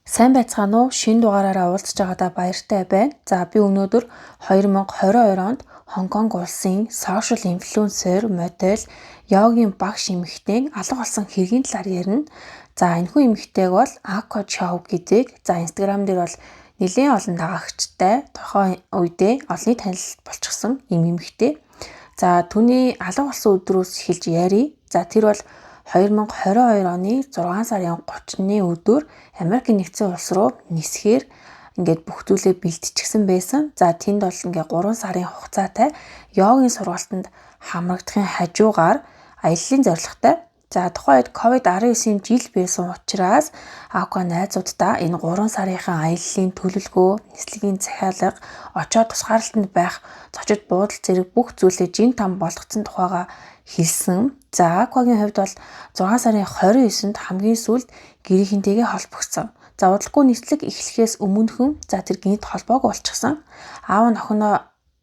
Сайн байцгаана уу? Шинэ дугаараараа уулзж байгаадаа баяртай байна. За би өнөөдөр 2022 онд Хонконг улсын social influencer, модель, йогийн багш эмэгтэйн алга болсон хэргийн талаар ярина. За энэхүү эмэгтэйг бол Aqua Chow гэдэг. За Instagram дээр бол нэлээн олон дагагчтай, тухайн үедээ олонний танил болчихсон юм эмэгтэй. За түүний алга болсон өдрөөс эхэлж ярья. За тэр бол 2022 оны 6 сарын 30-ны өдөр Америкийн нэгдсэн улс руу нисэхээр ингээд бүх зүйлээ бэлтчихсэн байсан. За тэнд бол ингээд 3 сарын хугацаатай йогийн сургалтанд хамрагдахын хажуугаар аяллаа зорилготой. За тухайн үед COVID-19-ийн жил байсан учраас Aqua найзууддаа энэ 3 сарынхаа аяллаа төлөвлөгөө, нислэгийн захиалга, очоод тусгаарлалтанд байх зочид буудал зэрэг бүх зүйлээ жин там болгоцсон тухайгаа хэлсэн. За Aqua-гийн хувьд бол 6 сарын 29-нд хамгийн сүүлд гэрийнхэнтэйгээ холбогдсон. За удалгүй нислэг эхлэхээс өмнөхөн за тэр гинт холбоогүй болчихсон. Аав нь охиноо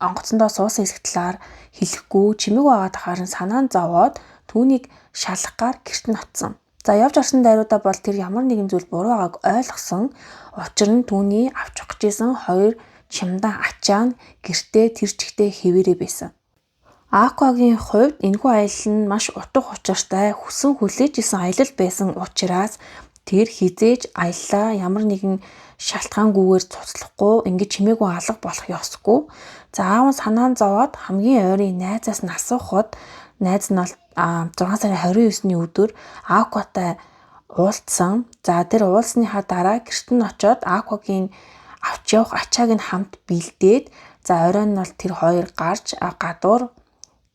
онгоцондоо суусан хэсэг талаар хэлэхгүй чимээгүй байгаа тахаар нь санаа нь зовоод түүнийг шалгахгаар гэрт нь очсон. За явж орсон дайруудаа бол тэр ямар нэгэн зүйл буруу байгааг ойлгосон. Учир нь түүний авч явах гэжсэн хоёр чимдаа ачаа нь гэртээ тэр чигтээ хэвээрээ байсан. Aqua-гийн хувьд энэхүү аялал нь маш утга учиртай, хүсэн хүлээж исэн аялал байсан учраас тэр хизээж аяллаа ямар нэгэн шалтгаангүйгээр цуцлахгүй ингэж чимээгүй алга болох ёсгүй. За аав нь санаа нь зовоод хамгийн ойрын найзаас нь асуухад найз нь бол 6 сарын 29-ний өдөр Aqua-тай уулзсан. За тэр уулзсныхаа дараа гэрт нь очиод Aqua-гийн авч явах ачааг нь хамт бэлдээд, за оройн нь бол тэр хоёр гарч гадуур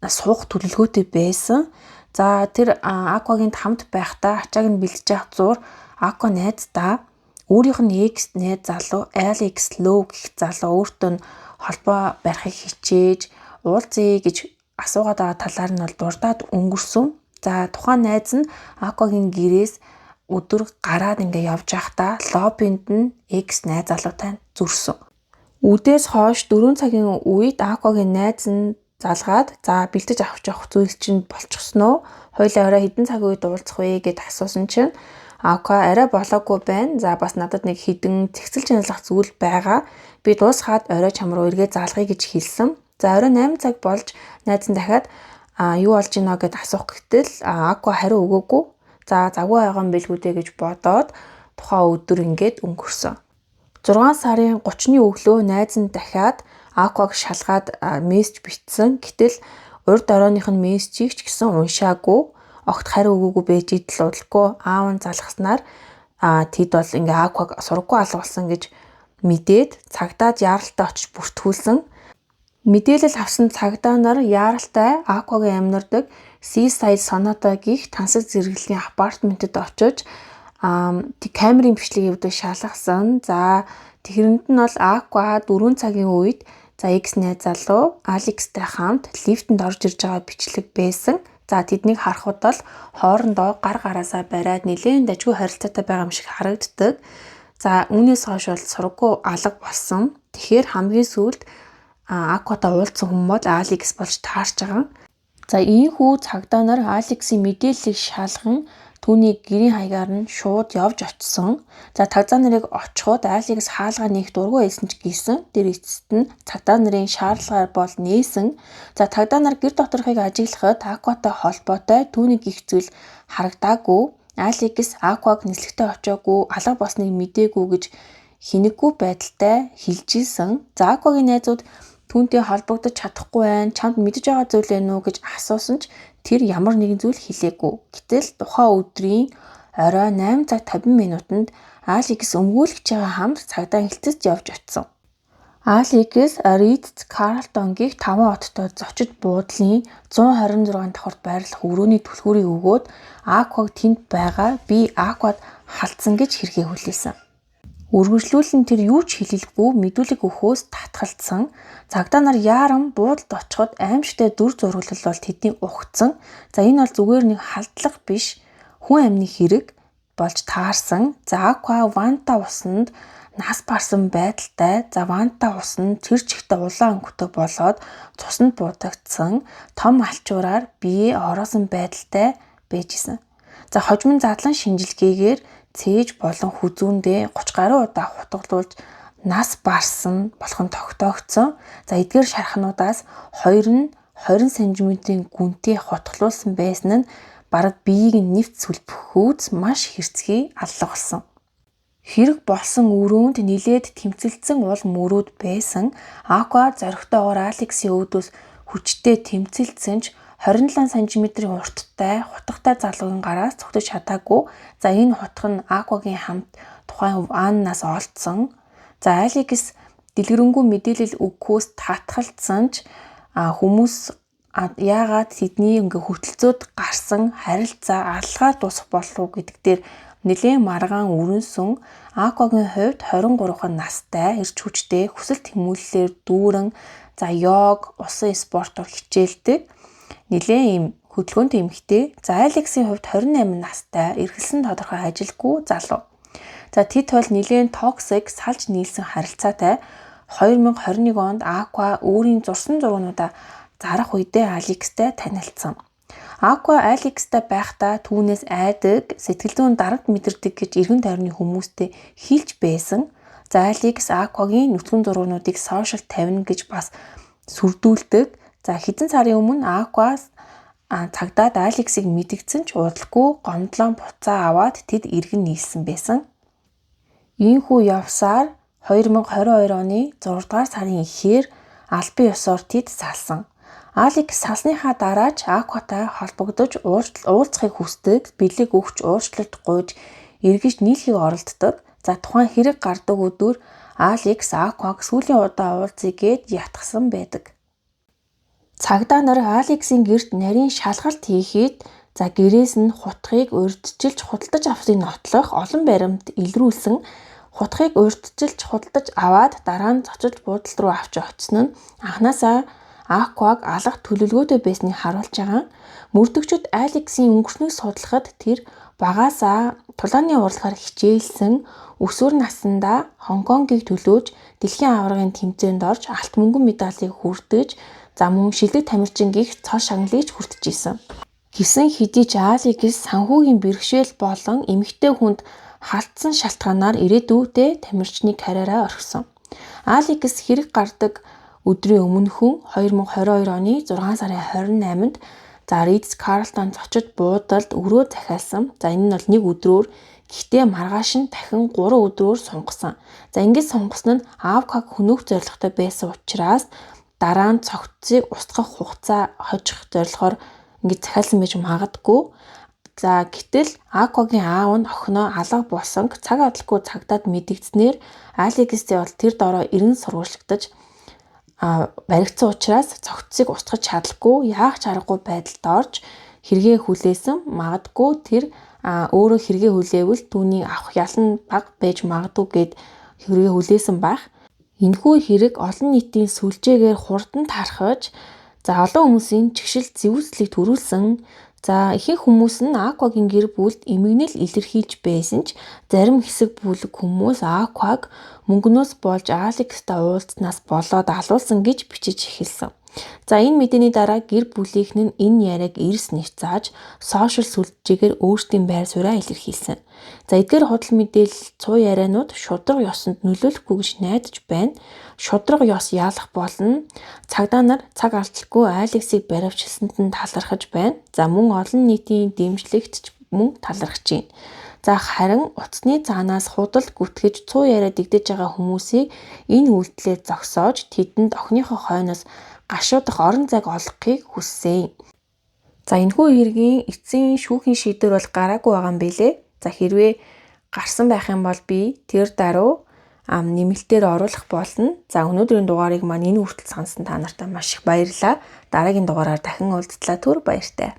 суух төлөвлөгөөтэй байсан. За тэр Aqua-гийн хамт байхдаа ачааг нь бэлдэж явах зуур Aqua найздаа өөрийнх нь ex найз залуу Alex Low гэх залуу өөртөө нь холбоо барихыг хичээж уулзъя гэж асуугаад байгаа талаар нь бол дурдаад өнгөрсөн. За тухайн найз нь Aqua-гийн гэрээс өдөр гараад ингээ явж байхдаа лоббинд нь ex найз залуутай зүрсэн. Үдээс хойш 4 цагийн үед Aqua-гийн найз нь залгаад за бэлдэж авч явах зүйл чинь болчихсон уу? Хоёулаа орой хэдэн цаг үед уулзах вэ гэд асуусан чинь Aqua арай болоогүй байна. За бас надад нэг хэдэн цэгцэл чинэлэх зүйл байгаа. Би дуусгаад орой чам руу эргээ заалгая гэж хэлсэн. За орой 8 цаг болж найз нь дахиад юу болж гинэ гэд асуух гэтэл Aqua хариу өгөөгүй. За завгүй байгаа юм билгүү дээ гэж бодоод тухайн өдөр ингээд өнгөрсөн. 6 сарын 30-ны өглөө найз нь дахиад Aqua-г шалгаад мессеж бичсэн. Гэтэл урд оройных нь мессежийг ч гэсэн уншаагүй, огт хариу өгөөгүй байж идэл удалгүй аав нь залгаснаар тэд бол ингээ Aqua-г сурггүй алга болсон гэж мэдээд цагдаад яаралтай очиж бүртгүүлсэн. Мэдээлэл авсан цагдаа нар яаралтай Aqua-гийн амьдардаг Seaside Sonata гих тансаг зэрэглэлийн апартментэд очиж камерын бичлэгийг үүдээ шалгасан. За тэгэрэнд нь бол Aqua 4 цагийн үед за ex найз залуу Alex-тай хамт лифтэнд орж ирж байгаа бичлэг байсан. За тэднийг харахад бол хоорондоо гар гараасаа бариад нэлээн дажгүй харилцаатай байгаа юм шиг харагддаг. За үүнээс хойш бол сургуу алга болсон. Тэгэхээр хамгийн сүүлд Aqua-тай уулзсан хүн бол Alex болж таарч байгаа. За ийхүү цагдаа нар Alex-ийн мэдээллийг шалган түүний гэрийн хаягаар нь шууд явж очсон. За цагдаа нарыг очиход Alex хаалгаа нээх дургүй байсан ч гэсэн тэр эцэст нь цагдаа нарын шаардлагаар бол нээсэн. За цагдаа нар гэр доторхыг ажиглахад Aqua-тай холбоотой түүний гих зүйл харагдаагүй. Alex Aqua-г нислэгтээ очоогүй, алга болсныг мдээгүй гэж хинэггүй байдалтай хэлж исэн. За Aqua-гийн найзууд түүнтэй холбогдож чадахгүй байна, чамд мэдэж байгаа зүйл байна уу гэж асуусан ч тэр ямар нэгэн зүйл хэлээгүй. Гэтэл тухайн өдрийн орой 8 цаг 50 минутанд Алекс өмгөөлөгчийнхээ хамт цагдаа хэлцэж явж очсон. Алекс Ritz Carlton гэх 5 хоттой зочид буудлын 126 давхарт байрлах өрөөний түлхүүрийг өгөөд Aqua-г тэнд байгаа, би Aqua-д халдсан гэж хэрэгээ хүлээсэн. Үргэлжлүүлэн тэр юу ч хэлэлгүй мэдүүлэг өгөхөөс татгалцсан. Цагдаа нар яаран буудалд очиход аймшигтай дүр зураглал бол тэдний угтсан. За энэ бол зүгээр нэг халдлага биш, хүн амны хэрэг болж таарсан. За Aqua ванта усанд нас барсан байдалтай. За ванта ус нь тэр чигтээ улаан өнгөтэй болоод цуснд буудагдсан. Том алчуураар бие ороосон байдалтай байж исэн. За хожим нь задлан шинжилгээгээр цээж болон хүзүүндээ 30 гаруй удаа хутгалуулж нас барсан болох нь тогтоогдсон. За эдгээр шархнуудаас хоёр нь 20 см-ийн гүнтэй хутгалуулсан байсан нь бараг биеийг нь нэвт сүлбэхүүц маш хэрцгий аллах болсон. Хэрэг болсон өрөөнд нилээд тэмцэлдсэн уул мөрүүд байсан. Аква зоригтойгоор Алексийн өөдөөс хүчтэй тэмцэлдсэн ч 27 см-ийн урттай хутгатай залуугийн гараас зүгтэж чадаагүй. За энэ хутга нь Аквагийн хамт тухайн ваннаас олдсон. За Алекс дэлгэрэнгүй мэдээлэл өгөхөөс татгалцсан ч хүмүүс яагаад тэдний ингээ хөтөлцөөд гарсан харилцаа алгаар дуусах болов уу гэдэг дээр нэлээн маргаан өрнөсөн. Аквагийн хувьд 23 настай, эрч хүчтэй, хүсэл тэмүүллээр дүүрэн, за йог, усан спортоор хичээлдэг нэлээн ийм хөдөлгөөнтэй эмэгтэй. За Алексийн хувьд 28 настай, эрхэлсэн тодорхой ажилгүй залуу. За тэд бол нэлээн toxic, салж нийлсэн харилцаатай. 2021 онд Аква өөрийн зурсан зургуудаа зарах үедээ Алекстай танилцсан. Аква Алекстай байхдаа түүнээс айдаг, сэтгэл зүйн дарамт мэдэрдэг гэж эргэн тойрны хүмүүстэй хэлж байсан. За Алекс Аквагийн нүцгэн зургуудыг сошиал тавина гэж бас сүрдүүлдэг. За хэдэн сарын өмнө Аква цагдаад Алексийг мэдэгдсэн ч удалгүй гомдлон буцаа аваад тэд эргэн нийлсэн байсан. Ийхүү явсаар 2022 оны 6 дугаар сарын эхээр албан ёсоор тэд салсан. Алекс салсныхаа дараа ч Акватай холбогдож уулзахыг хүсдэг, бэлэг өгч уучлалт гуйж эргэж нийлхийг оролддог. За тухайн хэрэг гардаг өдөр Алекс Акваг сүүлийн удаа уулзъя гээд ятгсан байдаг. Цагдаа нар Алексийн гэрт нарийн шалгалт хийхэд за гэрээс нь хутгийг урьдчилж худалдаж авсныг нотлох олон баримт илрүүлсэн. Хутгийг урьдчилж худалдаж аваад дараа нь зочилж буудал руу авч очсон нь анханасаа Акваг алах төлөвлөгөөтэй байсныг харуулж байгаа. Мөрдөгчид Алексийн өнгөрснийг судлахад тэр багаасаа тулааны урлагаар хичээлсэн, өсвөр насндаа Хонконгийг төлөөж дэлхийн аваргын тэмцээнд орж алт мөнгөн медалийг хүртэж, за мөн шилдэг тамирчин гих цол шагналыг хүртэж исэн. Гисэн хэдий ч Алекс санхүүгийн бэрхшээл болон эмэгтэй хүнд халтсан шалтгаанаар ирээдүйдээ тамирчны карьераа орхисон. Алекс хэрэг гардаг өдрийн өмнөхөн 2022 оны 6 сарын 28-нд за Ридс Карлтон зочид буудалд өрөө захиалсан. За энэ нь бол нэг өдрөөр, гэхдээ маргааш нь дахин 3 өдрөөр сунгасан. За ингэж сунгасан нь Авкаг хөнөөх зорилготой байсан учраас дараа нь цогцыг устгах хугацаа хожих зорилгоор ингэж захиалсан байж магадгүй. За гэтэл Аквагийн аав нь охиноо алга болсон цаг адалгүй цагдаад мэдэгдснээр Алекстэй бол тэр дороо эрен сурвалжлагдаж баригдсан учраас цогцыг устгах чадалгүй яах ч аргагүй байдалд орж хэрэгээ хүлээсэн. Магадгүй тэр өөрөө хэрэгээ хүлээвэл түүний авах ял нь бага байж магадгүй гэд хэрэгээ хүлээсэн байх. Энэхүү хэрэг олон нийтийн сүлжээгээр хурдан тархаж за олон хүмүүсийн чигшил зэвүүслийг төрүүлсэн. За ихэнх хүмүүс нь Аквагийн гэр бүлд эмгэнэл илэрхийлж байсан ч зарим хэсэг бүлэг хүмүүс Акваг мөнгнөөс болж Алекстай уулзсанаас болоод алуулсан гэж бичиж эхэлсэн. За энэ мэдээний дараа гэр бүлийнх нь энэ яриаг эрс няцааж сошиал сүлжээгээр өөрсдийн байр сууриа илэрхийлсэн. За эдгээр худал мэдээлэл цуу ярианууд шударга ёсонд нөлөөлөхгүй гэж найдаж байна. Шударга ёс яалах болно. Цагдаа нар цаг алдалгүй Алексийг баривчилсанд нь талархаж байна. За мөн олон нийтийн дэмжлэгт ч мөн талархаж байна. За харин утасны цаанаас худал гүтгэж цуу яриа дэгдэж байгаа хүмүүсийг энэ үйлдэлээ зогсоож тэдэнд охиныхоо хойноос гашуудах орон зайг олгохыг хүссэн. За энэхүү хэргийн эцсийн шүүхийн шийдвэр бол гараагүй байгаа юм билэ. За хэрвээ гарсан байх юм бол би тэр даруй нэмэлтээр оруулах болно. За өнөөдрийн дугаарыг маань энэ хүртэл сонссон та нартай маш их баярлалаа. Дараагийн дугаараар дахин уулзтлаа, түр баяртай.